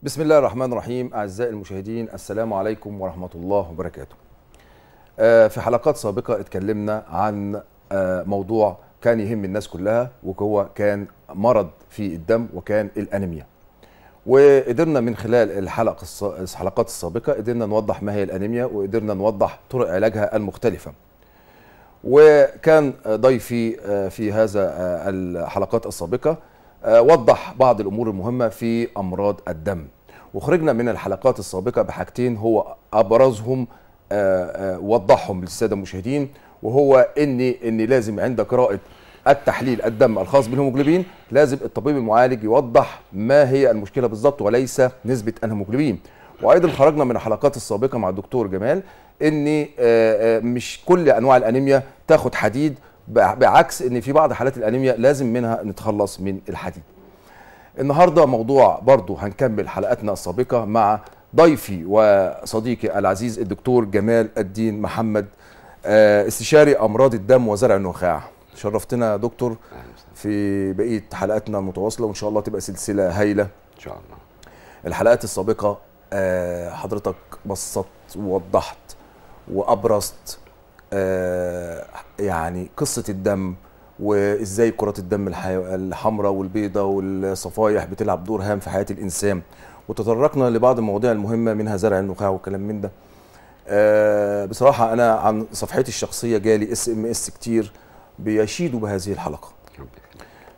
بسم الله الرحمن الرحيم. أعزائي المشاهدين، السلام عليكم ورحمة الله وبركاته. في حلقات سابقة اتكلمنا عن موضوع كان يهم الناس كلها، وهو كان مرض في الدم وكان الأنيميا. وقدرنا من خلال الحلقات السابقة قدرنا نوضح ما هي الأنيميا، وقدرنا نوضح طرق علاجها المختلفة. وكان ضيفي في هذا الحلقات السابقة وضح بعض الأمور المهمة في أمراض الدم، وخرجنا من الحلقات السابقة بحاجتين هو أبرزهم وضحهم للسادة المشاهدين، وهو إن لازم عند قراءة التحليل الدم الخاص بالهيموجلوبين لازم الطبيب المعالج يوضح ما هي المشكلة بالضبط وليس نسبة الهيموجلوبين. وأيضا خرجنا من الحلقات السابقة مع الدكتور جمال إن مش كل أنواع الأنيميا تاخد حديد، بعكس ان في بعض حالات الانيميا لازم منها نتخلص من الحديد. النهارده موضوع برضو هنكمل حلقتنا السابقة مع ضيفي وصديقي العزيز الدكتور جمال الدين محمد، استشاري امراض الدم وزرع النخاع. شرفتنا يا دكتور في بقية حلقاتنا المتواصلة، وان شاء الله تبقى سلسلة هايلة ان شاء الله. الحلقات السابقة حضرتك بسطت ووضحت وابرزت يعني قصة الدم، وإزاي كرات الدم الحمراء والبيضاء والصفائح بتلعب دور هام في حياة الإنسان، وتطرقنا لبعض المواضيع المهمة منها زرع النخاع والكلام من ده. بصراحة أنا عن صفحتي الشخصية جالي SMS كتير بيشيدوا بهذه الحلقة.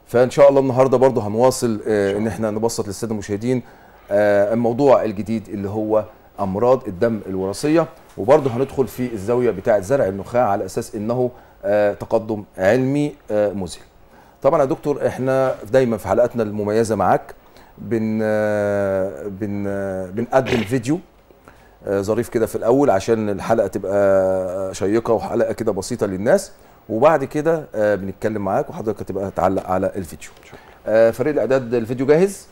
فإن شاء الله النهاردة برضو هنواصل إن احنا نبسط للسادة المشاهدين الموضوع الجديد اللي هو أمراض الدم الوراثية، وبرضه هندخل في الزاوية بتاعة زرع النخاع على أساس إنه تقدم علمي مذهل. طبعا يا دكتور احنا دايما في حلقاتنا المميزة معاك بن بن بنقدم فيديو ظريف كده في الأول عشان الحلقة تبقى شيقة وحلقة كده بسيطة للناس، وبعد كده بنتكلم معاك وحضرتك تبقى تعلق على الفيديو. فريق الإعداد الفيديو جاهز؟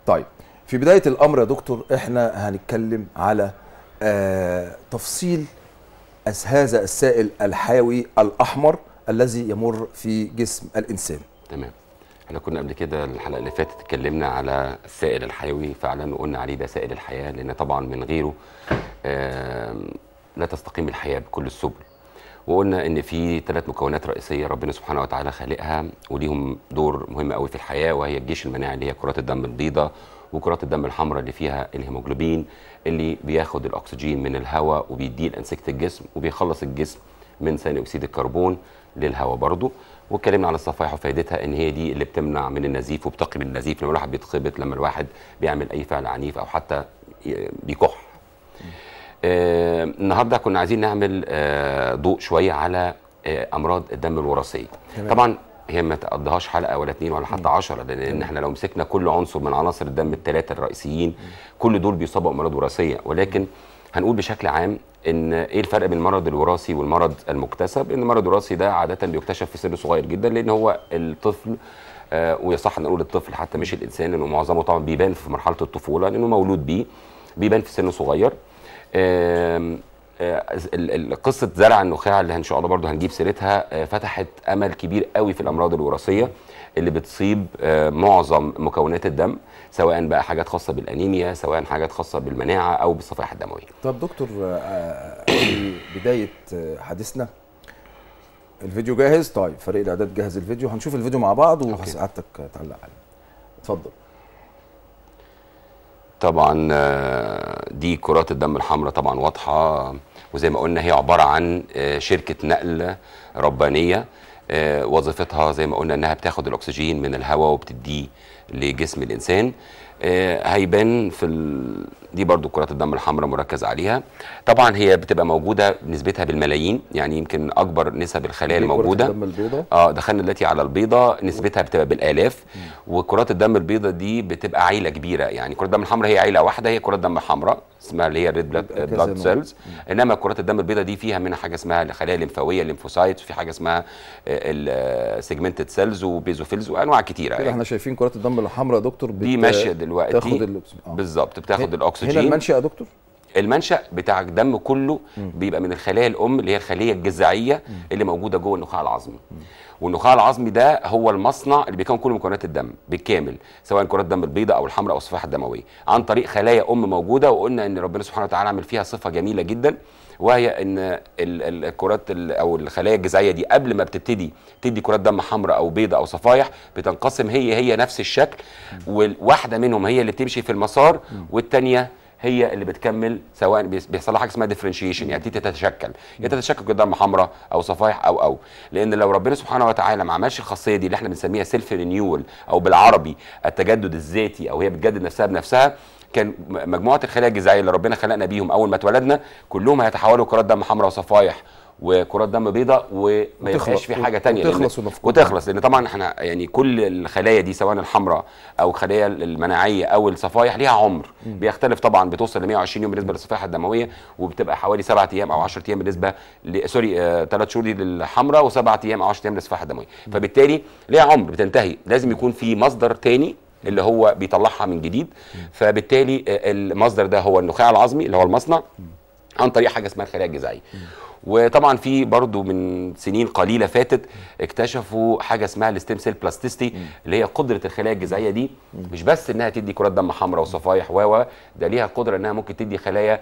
طيب في بداية الأمر يا دكتور احنا هنتكلم على تفصيل هذا السائل الحيوي الأحمر الذي يمر في جسم الإنسان. تمام. احنا كنا قبل كده الحلقة اللي فاتت اتكلمنا على السائل الحيوي فعلا، وقلنا عليه ده سائل الحياة، لأن طبعا من غيره لا تستقيم الحياة بكل السبل. وقلنا ان في 3 مكونات رئيسية ربنا سبحانه وتعالى خالقها وليهم دور مهم قوي في الحياة، وهي الجيش المناعي اللي هي كرات الدم البيضاء، وكرات الدم الحمراء اللي فيها الهيموجلوبين اللي بياخد الاكسجين من الهواء وبيديه لانسجه الجسم وبيخلص الجسم من ثاني اكسيد الكربون للهواء برضه. واتكلمنا على الصفائح وفائدتها ان هي دي اللي بتمنع من النزيف وبتقي من النزيف لما الواحد بيتخبط، لما الواحد بيعمل اي فعل عنيف او حتى بيكح. النهارده كنا عايزين نعمل ضوء شوية على امراض الدم الوراثية. طبعا هي ما تقضيهاش حلقة ولا 2 ولا حتى 10، لان احنا لو مسكنا كل عنصر من عناصر الدم ال3 الرئيسيين كل دول بيصابوا بامراض وراثية. ولكن هنقول بشكل عام ان ايه الفرق بين المرض الوراثي والمرض المكتسب. ان المرض الوراثي ده عادة بيكتشف في سن صغير جدا، لان هو الطفل ويصح نقول الطفل حتى مش الانسان، لانه معظمه طبعا بيبان في مرحلة الطفولة لانه مولود بيه، بيبان في سن صغير. قصة زرع النخاع اللي ان شاء الله برضو هنجيب سيرتها فتحت امل كبير قوي في الامراض الوراثية اللي بتصيب معظم مكونات الدم، سواء بقى حاجات خاصة بالانيميا، سواء حاجات خاصة بالمناعه او بالصفائح الدموية. طب دكتور في بداية حديثنا الفيديو جاهز؟ طيب فريق الاعداد جهز الفيديو، هنشوف الفيديو مع بعض وسعادتك تعلق عليه. اتفضل. طبعا دي كرات الدم الحمراء طبعا واضحة، وزي ما قلنا هي عبارة عن شركة نقل ربانية، وظيفتها زي ما قلنا انها بتاخد الاكسجين من الهواء وبتديه لجسم الانسان. هيبان في دي برضو كرات الدم الحمراء مركز عليها. طبعا هي بتبقى موجودة نسبتها بالملايين، يعني يمكن اكبر نسب الخلايا الموجودة. كرات الدم البيضاء دخلنا دلوقتي على البيضاء، نسبتها بتبقى بالالاف. وكرات الدم البيضاء دي بتبقى عيله كبيرة، يعني كرات الدم الحمراء هي عيله واحدة، هي كرات دم حمراء اسمها اللي هي ال red blood cells. انما كرات الدم البيضاء دي فيها منها حاجة اسمها الخلايا الليمفاويه ال lymphocyte، وفي حاجة اسمها ال segmented cells و basophils وانواع كتيرة. كده احنا شايفين كرات الدم الحمراء يا دكتور دي ماشية دلوقتي بتاخد الاكسجين. بالظبط بتاخد الاكسجين. هنا المنشأ يا دكتور؟ المنشأ بتاع الدم كله بيبقى من الخلايا الام اللي هي الخلية الجذعية اللي موجودة جوه النخاع العظمي. والنخاع العظمي ده هو المصنع اللي بيكون كل مكونات الدم بالكامل، سواء كرات الدم البيضاء او الحمراء او الصفائح الدموية، عن طريق خلايا ام موجودة. وقلنا ان ربنا سبحانه وتعالى عمل فيها صفة جميلة جدا، وهي ان الكرات او الخلايا الجذعية دي قبل ما بتبتدي تدي كرات دم حمراء او بيضاء او صفائح بتنقسم هي نفس الشكل، وواحدة منهم هي اللي بتمشي في المسار والثانية هي اللي بتكمل، سواء بيحصل لها حاجة اسمها differentiation، يعني تتشكل، يا تتشكل قدام حمراء او صفائح او لان لو ربنا سبحانه وتعالى ما عملش الخاصية دي اللي احنا بنسميها self renewal او بالعربي التجدد الذاتي، او هي بتجدد نفسها بنفسها، كان مجموعة الخلايا الجذعية اللي ربنا خلقنا بيهم اول ما اتولدنا كلهم هيتحولوا كرات دم حمراء وصفائح وكرات دم بيضاء، وما يبقاش في حاجة ثانية وتخلص. لان طبعا احنا يعني كل الخلايا دي سواء الحمراء او الخلايا المناعية او الصفائح ليها عمر بيختلف طبعا، بتوصل ل 120 يوم بالنسبة للصفائح الدموية، وبتبقى حوالي 7 ايام او 10 ايام بالنسبة sorry 3 شهور دي للحمراء، و7 ايام او 10 ايام للصفائح الدموية. فبالتالي ليها عمر بتنتهي، لازم يكون في مصدر ثاني اللي هو بيطلعها من جديد. فبالتالي المصدر ده هو النخاع العظمي اللي هو المصنع، عن طريق حاجة اسمها الخلايا الجذعية. وطبعا في برضو من سنين قليله فاتت اكتشفوا حاجة اسمها ال stem cell plasticity، اللي هي قدره الخلايا الجذعية دي مش بس انها تدي كرات دم حمراء وصفائح و ده ليها قدره انها ممكن تدي خلايا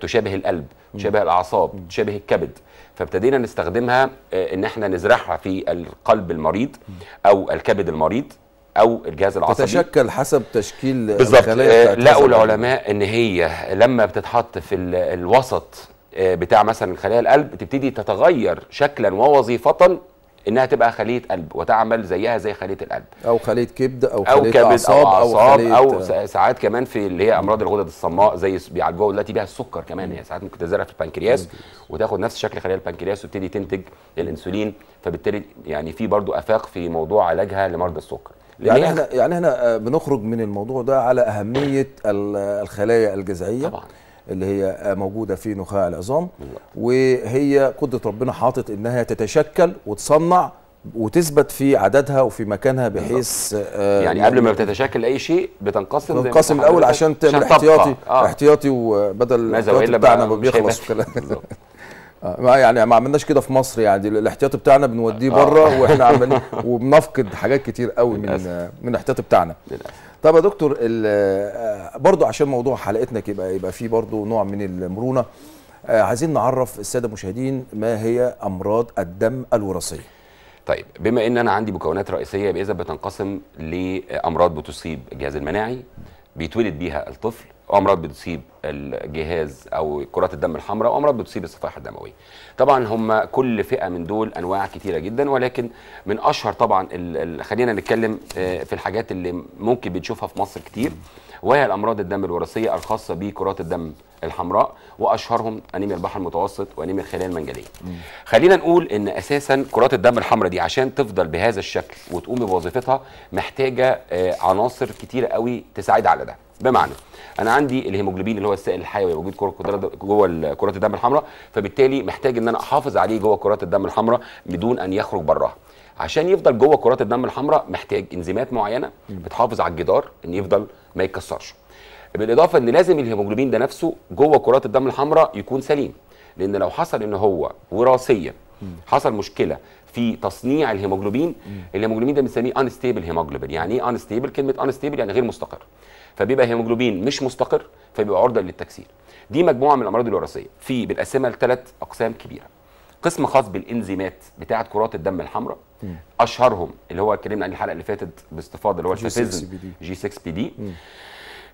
تشابه القلب، تشابه الاعصاب، تشابه الكبد. فابتدينا نستخدمها ان احنا نزرعها في القلب المريض او الكبد المريض او الجهاز العصبي، تتشكل حسب تشكيل الخلايا. لقوا العلماء ان هي لما بتتحط في الوسط بتاع مثلا خلايا القلب تبتدي تتغير شكلا ووظيفه، انها تبقى خليه قلب وتعمل زيها زي خليه القلب، او خليه كبد او خليه كبد اعصاب او اعصاب، او ساعات كمان في اللي هي امراض الغدد الصماء زي بيعالجوها دلوقتي بيها السكر كمان، هي ساعات ممكن تزرع في البنكرياس وتاخد نفس شكل خلايا البنكرياس وتبتدي تنتج الانسولين. فبالتالي يعني في برضو افاق في موضوع علاجها لمرضى السكر. يعني احنا بنخرج من الموضوع ده على اهمية الخلايا الجذعية طبعا، اللي هي موجودة في نخاع العظام، وهي قدره ربنا حاطط انها تتشكل وتصنع وتثبت في عددها وفي مكانها، بحيث يعني قبل ما بتتشكل اي شيء بتنقسم، تنقسم الاول عشان تعمل احتياطي احتياطي، وبدل الاحتياطي بتاعنا ما بيخلص وكلام. يعني ما عملناش كده في مصر، يعني الاحتياطي بتاعنا بنوديه بره واحنا عمالين وبنفقد حاجات كتير قوي من الاحتياطي بتاعنا. طب يا دكتور، برضو عشان موضوع حلقتنا يبقى فيه برضو نوع من المرونة، عايزين نعرف السادة المشاهدين ما هي امراض الدم الوراثية. طيب، بما ان انا عندي مكونات رئيسية باذا بتنقسم لامراض بتصيب الجهاز المناعي بيتولد بيها الطفل، وامراض بتصيب الجهاز او كرات الدم الحمراء، وامراض بتصيب الصفائح الدموية. طبعا هم كل فئة من دول انواع كتيرة جدا، ولكن من اشهر طبعا خلينا نتكلم في الحاجات اللي ممكن بنشوفها في مصر كتير، وهي الامراض الدم الوراثية الخاصة بكرات الدم الحمراء، واشهرهم انيميا البحر المتوسط وانيميا الخلايا المنجليه. خلينا نقول ان اساسا كرات الدم الحمراء دي عشان تفضل بهذا الشكل وتقوم بوظيفتها محتاجه عناصر كتيرة قوي تساعدها على ده. بمعنى انا عندي الهيموجلوبين اللي هو السائل الحيوي موجود جوه كرات الدم الحمراء، فبالتالي محتاج ان انا احافظ عليه جوه كرات الدم الحمراء بدون ان يخرج براها. عشان يفضل جوه كرات الدم الحمراء محتاج انزيمات معينة بتحافظ على الجدار ان يفضل ما يتكسرش. بالاضافة ان لازم الهيموجلوبين ده نفسه جوه كرات الدم الحمراء يكون سليم، لان لو حصل ان هو وراثيا حصل مشكلة في تصنيع الهيموجلوبين، الهيموجلوبين ده بنسميه unstable hemoglobin. يعني ايه unstable؟ كلمة unstable يعني غير مستقر، فبيبقى هيموجلوبين مش مستقر فبيبقى عرضه للتكسير. دي مجموعة من الامراض الوراثية، في بنقسمها لثلاث اقسام كبيرة. قسم خاص بالانزيمات بتاعه كرات الدم الحمراء، اشهرهم اللي هو اتكلمنا عليه الحلقة اللي فاتت باستفاضة اللي هو ال favism G6PD.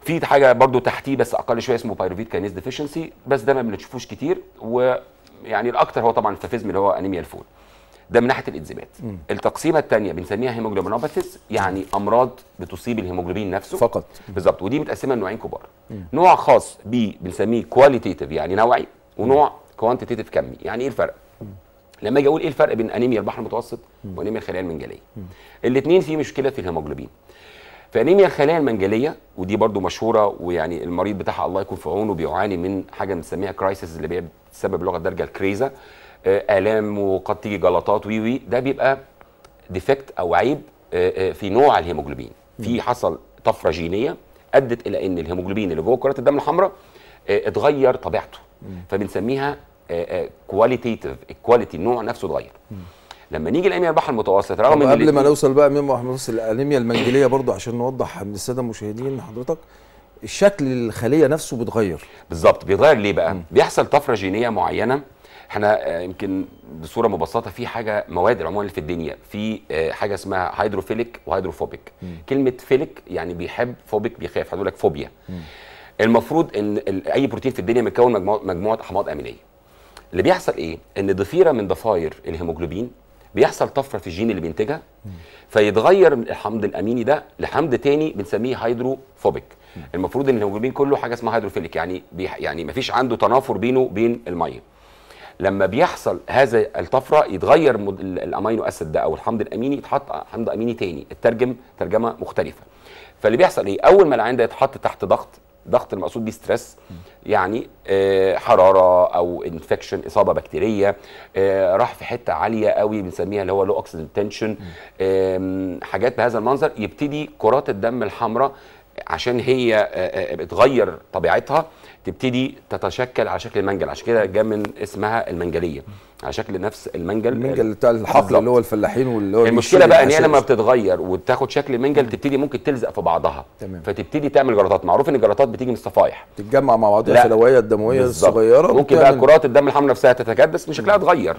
في حاجة برضو تحتيه بس اقل شوية اسمه pyruvate kinase deficiency، بس ده ما بنشوفوش كتير، ويعني الاكتر هو طبعا ال favism اللي هو انيميا الفول. ده من ناحية الانزيمات. التقسيمه الثانية بنسميها hemoglobinopathies، يعني امراض بتصيب الهيموجلوبين نفسه فقط. بالظبط، ودي متقسمه لنوعين كبار. نوع خاص بنسميه qualitative يعني نوعي، ونوع quantitative كمي. يعني ايه الفرق؟ لما اجي اقول ايه الفرق بين انيميا البحر المتوسط وانيميا الخلايا المنجليه؟ الاثنين فيه مشكلة في الهيموجلوبين. فانيميا الخلايا المنجليه ودي برضو مشهورة، ويعني المريض بتاعها الله يكون في عونه بيعاني من حاجة بنسميها crisis اللي بتسبب باللغة الدارجة الكريزه، الام وقد تيجي جلطات وي ده بيبقى defect او عيب في نوع الهيموجلوبين. في حصل طفرة جينية ادت الى ان الهيموجلوبين اللي جوه كرات الدم الحمراء اتغير طبيعته، فبنسميها qualitative، ال quality النوع نفسه اتغير. لما نيجي لانيميا البحر المتوسط، رغم ان قبل ما نوصل بقى من البحر المتوسط الانيميا المنجليه برضو عشان نوضح للسادة المشاهدين حضرتك الشكل الخلية نفسه بيتغير. بالظبط، بيتغير ليه بقى؟ بيحصل طفرة جينية معينة. احنا يمكن بصورة مبسطة في حاجة مواد عموما اللي في الدنيا في حاجة اسمها hydrophilic و hydrophobic. كلمة philic يعني بيحب، phobic بيخاف، هقول لك فوبيا. المفروض ان اي بروتين في الدنيا متكون مجموعة احماض امينيه. اللي بيحصل ايه؟ ان ضفيرة من ضفاير الهيموجلوبين بيحصل طفرة في الجين اللي بينتجها، فيتغير الحمض الاميني ده لحمض تاني بنسميه hydrophobic. المفروض ان الهيموجلوبين كله حاجة اسمها hydrophilic، يعني يعني مفيش عنده تنافر بينه وبين المية. لما بيحصل هذا الطفرة يتغير ال amino acid ده او الحمض الاميني، يتحط حمض اميني تاني، اترجم ترجمه مختلفة. فاللي بيحصل ايه؟ اول ما العيان ده يتحط تحت ضغط، ضغط المقصود بيه stress، يعني حرارة او infection، اصابه بكتيريه، راح في حتة عالية قوي بنسميها اللي هو low oxygen tension، حاجات بهذا المنظر، يبتدي كرات الدم الحمراء عشان هي بتغير طبيعتها تبتدي تتشكل على شكل المنجل، عشان كده جاء من اسمها المنجليه، على شكل نفس المنجل، المنجل بتاع الحقل اللي هو الفلاحين واللي هو المشكلة بقى ان هي لما بتتغير وتاخد شكل المنجل تبتدي ممكن تلزق في بعضها. تمام. فتبتدي تعمل جلطات. معروف ان الجلطات بتيجي من الصفائح، تتجمع مع بعضها في الاوعية الدموية الصغيرة، ممكن بقى كرات الدم الحمراء نفسها تتكدس من شكلها اتغير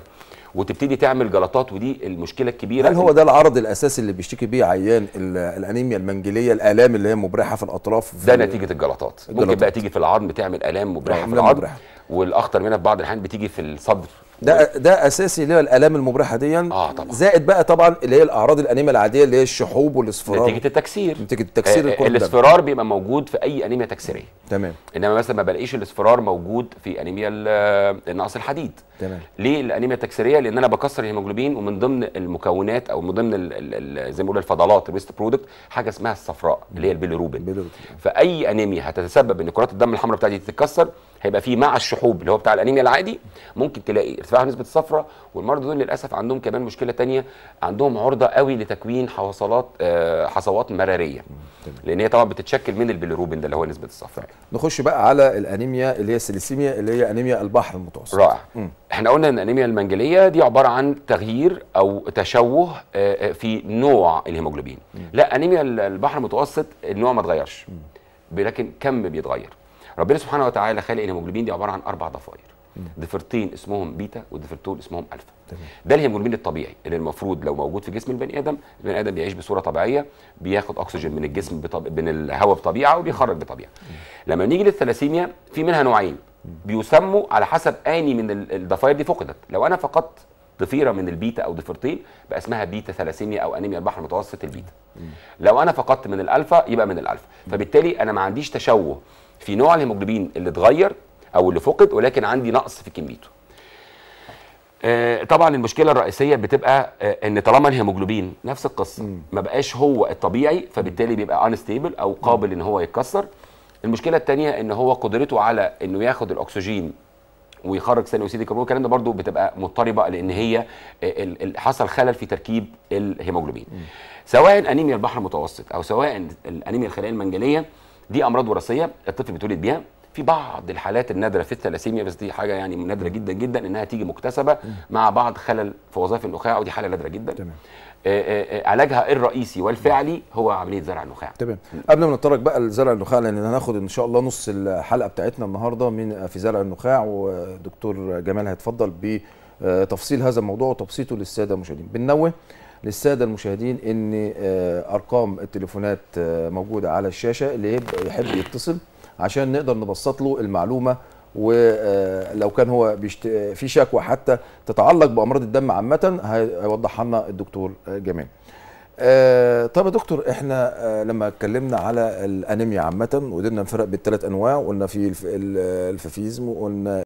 وتبتدي تعمل جلطات، ودي المشكلة الكبيرة. هل هو ده العرض الاساسي اللي بيشتكي بيه عيان الانيميا المنجليه، الالام اللي هي مبرحه في الاطراف؟ ده نتيجة الجلطات. ممكن بقى تيجي في العظم تعمل الام مبرحه في العظم، والاخطر منها في بعض الاحيان بتيجي في الصدر. ده اساسي اللي هي الالام المبرحه دي. طبعا زائد بقى طبعا اللي هي الاعراض الانيميا العادية اللي هي الشحوب والاصفرار، نتيجة التكسير. نتيجة التكسير الاصفرار بيبقى موجود في اي انيميا تكسيريه. تمام. انما مثلا ما بلاقيش الاصفرار موجود في انيميا نقص الحديد. تمام. ليه الانيميا التكسيريه؟ لان انا بكسر الهيموجلوبين، ومن ضمن المكونات او من ضمن زي ما بيقولوا الفضلات ال waste product حاجة اسمها الصفراء اللي هي البيليروبين. فاي انيميا هتتسبب ان كرات الدم الحمراء بتاعتي تتكسر، هيبقى فيه مع الشحوب اللي هو بتاع الانيميا العادي ممكن تلاقي ارتفاع نسبه الصفراء. والمرضى دول للاسف عندهم كمان مشكلة ثانية، عندهم عرضه قوي لتكوين حصوات حصوات مراريه، لان هي طبعا بتتشكل من البيليروبين ده اللي هو نسبه الصفراء. نخش بقى على الانيميا اللي هي السليسيميا اللي هي انيميا البحر المتوسط. رائع. احنا قلنا ان الانيميا المنجليه دي عبارة عن تغيير او تشوه في نوع الهيموجلوبين. لا، انيميا البحر المتوسط النوع ما اتغيرش، لكن كم بيتغير. ربنا سبحانه وتعالى خالق الهيموجلوبين دي عبارة عن 4 ضفائر، ضفيرتين اسمهم بيتا وضفيرتين اسمهم الفا. ده الهيموجلوبين الطبيعي اللي المفروض لو موجود في جسم البني ادم، البني ادم بيعيش بصورة طبيعية، بياخد اكسجين من الجسم من الهواء بطبيعة وبيخرج بطبيعة. لما نيجي للثلاسيميا في منها نوعين بيسموا على حسب اني من الضفائر دي فقدت. لو انا فقدت ضفيرة من البيتا او ضفيرتين بقى اسمها بيتا ثلاسيميا او انيميا البحر المتوسط البيتا. لو انا فقدت من الالفا يبقى من الالفا. فبالتالي انا ما عنديش تشوه في نوع الهيموجلوبين اللي اتغير او اللي فقد، ولكن عندي نقص في كميته. طبعا المشكلة الرئيسية بتبقى ان طالما الهيموجلوبين نفس القصة ما بقاش هو الطبيعي، فبالتالي بيبقى unstable او قابل ان هو يتكسر. المشكلة الثانية ان هو قدرته على انه ياخد الاكسجين ويخرج ثاني اكسيد الكربون الكلام ده برده بتبقى مضطربة، لان هي حصل خلل في تركيب الهيموجلوبين. سواء انيميا البحر المتوسط او سواء الانيميا الخلايا المنجليه، دي امراض وراثية الطفل بيتولد بيها. في بعض الحالات النادرة في الثلاسيميا، بس دي حاجة يعني نادرة جدا جدا، انها تيجي مكتسبة مع بعض خلل في وظائف النخاع، ودي حاله نادرة جدا. تمام. علاجها الرئيسي والفعلي هو عملية زرع النخاع. تمام. قبل ما نتطرق بقى لزرع النخاع، لان هناخد ان شاء الله نص الحلقة بتاعتنا النهارده من في زرع النخاع، ودكتور جمال هيتفضل بتفصيل هذا الموضوع وتبسيطه للسادة المشاهدين. بننوه للسادة المشاهدين ان ارقام التليفونات موجودة على الشاشة، اللي يحب يتصل عشان نقدر نبسط له المعلومة، ولو كان هو في شكوى حتى تتعلق بامراض الدم عامة هيوضحها لنا الدكتور جمال. طب يا دكتور، احنا لما اتكلمنا على الانيميا عامة وقدرنا نفرق بالثلاث انواع، قلنا في ال favism وقلنا